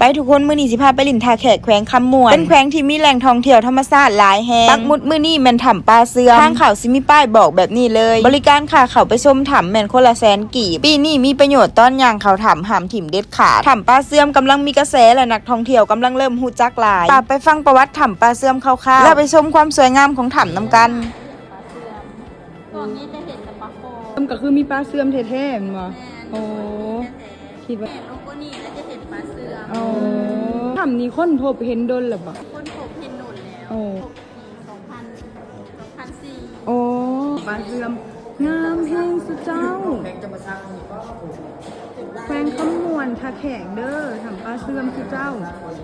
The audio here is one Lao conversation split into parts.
ໄປທຸກຄົນ, ມື້ນີ້ຊິພາໄປຫຼິ້ນທ່າແຂກ ແຂວງຄຳມ່ວນ ເປັນແຂວງທີ່ມີແຫຼ່ງທ່ອງທ່ຽວທຳມະຊາດຫຼາຍແຫ່ງ. ປັກໝຸດມື້ນີ້ແມ່ນຖ້ຳປ່າເຊື່ອມ. ທາງເຂົ້າຊິມີປ້າຍບອກແບບນີ້ເລີຍ. ບໍລິການຄ່າເຂົ້າໄປຊົມຖ້ຳແມ່ນຄົນລະແສນກີບ. ປີ້ນີ້ມີປະໂຫຍດ, ຕອນຍ່າງເຂົ້າຖ້ຳຫ້າມຖິ້ມເດັດຂາດ. ຖ້ຳປ່າເຊື່ອມກຳລັງມີກະແສ ແລະ ນັກທ່ອງທ່ຽວກຳລັງເລີ່ມຮູ້ຈັກຫຼາຍ. ໄປຟັງປະຫວັດຖ້ຳປ່າເຊື່ອມຄ່າວໆ ແລະ ໄປຊົມຄວາມສວຍງາມຂອງຖ້ຳນຳກັນ. ຊ່ວງນີ້ຈະເຫັນແຕ່ປາຄໍ່. ກໍຄືມີປ່າເຊື່ອມແທ້ໆ ແມ່ນບໍ່? ແມ່ນ ໂອ້ ແທ້ໆ ຄິດວ່າ ແມ່ນ ລົງກວ່ານີ້ແລ້ວຈະເຫັນປ່າເຊື່ອມ. ໂອ້ ຖ້ຳນີ້ຄົ້ນພົບເຫັນດົນແລ້ວບໍ່? ຄົ້ນພົບເຫັນດົນແລ້ວ. ໂອ້ ພົບປີສອງພັນ ສອງພັນສີ່. ໂອ້ ປ່າເຊື່ອມ ງາມແຮງສຸເຈົ້າ. ແຂວງຄຳມ່ວນ ທ່າແຂກເດີ ຖ້ຳປ່າເຊື່ອມສຸເຈົ້າ.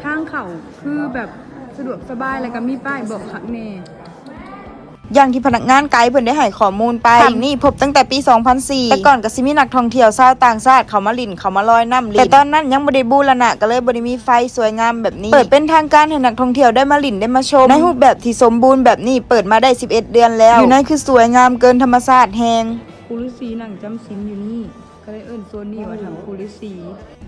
ທາງເຂົ້າຄືແບບສະດວກສະບາຍ ແລ້ວກໍມີປ້າຍບອກຄັກແນ່. ຢ່າງທີ່ພະນັກງານໄກເພິ່ນໄດ້ໃຫ້ຂໍ້ມູນໄປ, ຖ້ຳນີ້ພົບຕັ້ງແຕ່ປີສອງພັນສີ່ ແຕ່ກ່ອນກໍຊິມີນັກທ່ອງທ່ຽວຊາວຕ່າງຊາດເຂົ້າມາຫຼິ້ນ ເຂົ້າມາລອຍນ້ຳຫຼິ້ນ, ແຕ່ຕອນນັ້ນຍັງບໍ່ໄດ້ບູລະນະ ກໍເລີຍບໍ່ໄດ້ມີໄຟສວຍງາມແບບນີ້. ເປີດເປັນທາງການໃຫ້ນັກທ່ອງທ່ຽວໄດ້ມາຫຼິ້ນ ໄດ້ມາຊົມ ໃນຮູບແບບທີ່ສົມບູນແບບນີ້ ເປີດມາໄດ້ສິບເອັດເດືອນແລ້ວ. ຢູ່ໃນຄືສວຍງາມເກີນທຳມະຊາດແຮງ. ປູ່ລືສີນັ່ງຈຳສິນຢູ່ນີ້. ກໍເລີຍເອີ້ນໂຊນນີ້ວ່າຖ້ຳປູ່ລືສີ.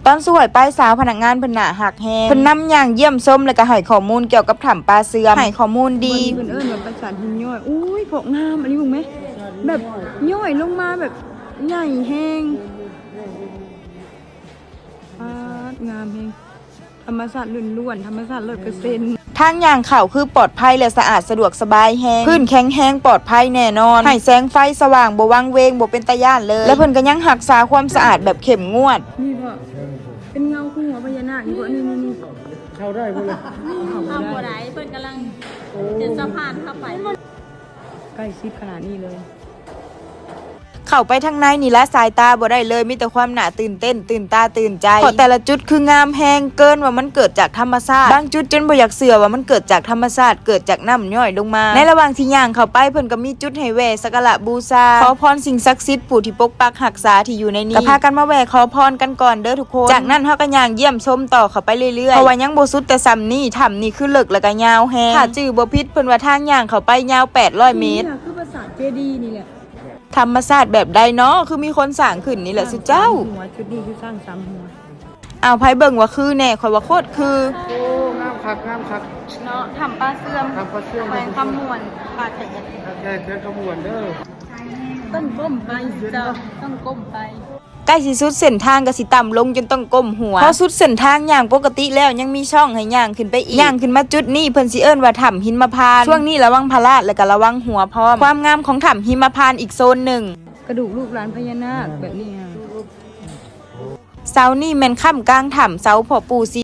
ຕອນສວຍໄປ ສາວພະນັກງານເພິ່ນໜ້າຮັກແຮງ. ເພິ່ນນຳຍ່າງຢ້ຽມຊົມ ແລ້ວກໍໃຫ້ຂໍ້ມູນກ່ຽວກັບຖ້ຳປ່າເຊື່ອມ, ໃຫ້ຂໍ້ມູນດີ. ເພິ່ນເອີ້ນວ່າປາສາດຫີນຍ້ອຍ. ໂອ້ຍ ພວກງາມ ອັນນີ້ເບິ່ງແມ ແບບຍ້ອຍລົງມາແບບໃຫຍ່ແຮງ. ປາດ ງາມແຮງ. ທຳມະຊາດລ້ວນໆ ທຳມະຊາດຮ້ອຍເປີເຊັນ. ທາງຍ່າງເຂົ້າຄືປອດໄພ ແລະ ສະອາດສະດວກສະບາຍແຮງ, ພື້ນແຂງແຮງ ປອດໄພແນ່ນອນ, ໃຫ້ແສງໄຟສະຫວ່າງ ບໍ່ວັງເວງ ບໍ່ເປັນຕາຢ້ານເລີຍ ແລະ ເພິ່ນກໍຍັງຮັກສາຄວາມສະອາດແບບເຂັ້ມງວດ. ນີ້ບໍ່ ເປັນເງົາຄືຫົວພະຍານາກຢູ່ບໍ່? ນີ້ໆໆ ເຂົ້າໄດ້ບໍ່ລະ? ເຂົ້າບໍ່ໄດ້ ເພິ່ນກຳລັງເຮັດສະພານເຂົ້າໄປ. ໃກ້ຊິດຂະໜາດນີ້ເລີຍ. ເຂົ້າໄປທາງໃນນີ້ລະສາຍຕາບໍ່ໄດ້ເລີຍ, ມີແຕ່ຄວາມໜ້າຕື່ນເຕັ້ນ ຕື່ນຕາຕື່ນໃຈ ເພາະແຕ່ລະຈຸດຄືງາມແຮງ, ເກີນວ່າມັນເກີດຈາກທຳມະຊາດ. ບາງຈຸດຈົນບໍ່ຢາກເຊື່ອວ່າມັນເກີດຈາກທຳມະຊາດ, ເກີດຈາກນ້ຳຍ້ອຍລົງມາ. ໃນລະຫວ່າງທີ່ຍ່າງເຂົ້າໄປ, ເພິ່ນກໍມີຈຸດໃຫ້ແຫວ້ສັກກາລະບູຊາ, ຂໍພອນສິ່ງສັກສິດຜູ້ທີ່ປົກປັກຮັກສາທີ່ຢູ່ໃນນີ້. ກໍພາກັນມາແຫວ້ຂໍພອນກັນກ່ອນເດີທຸກຄົນ. ຈາກນັ້ນເຮົາກໍຍ່າງຢ້ຽມຊົມຕໍ່ເຂົ້າໄປເລື້ອຍໆ, ເພາະວ່າຍັງບໍ່ສຸດແຕ່ສ່ຳນີ້, ຖ້ຳນີ້ຄືເລິກແລ້ວກໍຍາວແຮງ. ຖ້າຈື່ບໍ່ຜິດ, ເພິ່ນວ່າທາງຍ່າງເຂົ້າໄປຍາວແປດຮ້ອຍເມດ. ຄືປາສາດເຈດີນີ້ແຫຼະ. ທຳມະຊາດແບບໃດເນາະ ຄືມີຄົນສ້າງຂຶ້ນນີ້ແຫຼະຊຸເຈົ້າ? ສ້າງສາມຫົວ ຈຸດນີ້ຄືສ້າງສາມຫົວ. ອ້າວ ໃຜເບິ່ງວ່າຄືແນ່? ຂ້ອຍວ່າໂຄດຄື. ໂອ້ ງາມຄັກ ງາມຄັກເນາະ. ຖ້ຳປ່າເຊື່ອມ ຖ້ຳປ່າເຊື່ອມ ແຂວງຄຳມ່ວນ ທ່າແຂກ ທ່າແຂກ ແຂວງຄຳມ່ວນເດີ. ຕ້ອງກົ້ມໄປເຈົ້າ ຕ້ອງກົ້ມໄປ. ໃກ້ຊິສຸດເສັ້ນທາງກໍຊິຕ່ຳລົງຈົນຕ້ອງກົ້ມຫົວ. ພໍສຸດເສັ້ນທາງຍ່າງປົກກະຕິແລ້ວ ຍັງມີຊ່ອງໃຫ້ຍ່າງຂຶ້ນໄປອີກ. ຍ່າງຂຶ້ນມາຈຸດນີ້ ເພິ່ນຊິເອີ້ນວ່າຖ້ຳຫິມມະພານ. ຊ່ວງນີ້ລະວັງພະລາດ ແລະ ກໍລະວັງຫົວພ້ອມ. ຄວາມງາມຂອງຖ້ຳຫິມມະພານອີກໂຊນໜຶ່ງ. ກະດູກລູກຫຼານພະຍານາກແບບນີ້. ເສົານີ້ແມ່ນຄ້ຳກາງຖ້ຳ, ເສົາພໍ່ປູ່ສີ